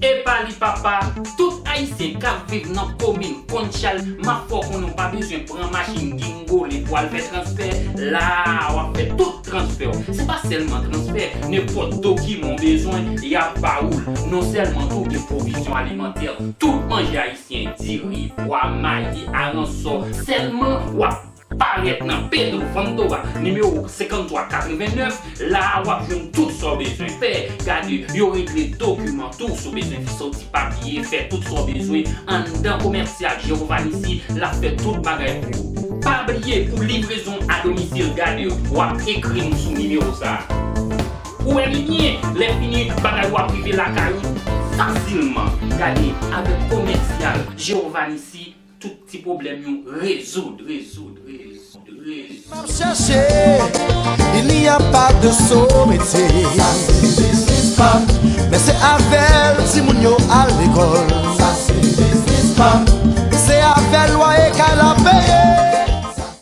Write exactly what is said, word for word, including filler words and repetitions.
Epa li papa, tout Ayisyen k ap viv nan komin Kònchal, m ap fè w konnen w pa bezwen pran machin gingole pou al fè transfè. La a, w ap fè tout transfè w. Se pa sèlman transfè, nenpòt dokiman w bezwen, y ap ba ou l. Non sèlman tou gen pwovizyon alimantè, tout manje ayisyen, diri, pwa, mayi, aransò, sèlman w ap parèt nan Pedro Fontoura, nimewo senkanntwa katrevennnèf, la a w ap jwenn tout sa w bezwen fè. Gade, yo regle dokiman tou, si w bezwen soti papye, fè tout sa w bezwen anndan komèsyal Jehovah Nissi, l ap fè tout bagay pou ou. Pa bliye, pou livrezon a domisil, gade, w ap ekri m sou nimewo sa a. Ou wè li byen, lè fini, bagay ou ap rive lakay ou fasilman. Gade, avèk komèsyal Jehovah Nissi, tout ti pwoblèm yo rezoud, rezoud, rezoud, rezoud. M ap chèche, il n'y a pas de sot métier. Sa se biznis pa m. Men se avè l timoun yo al lekòl. Sa se biznis pa m.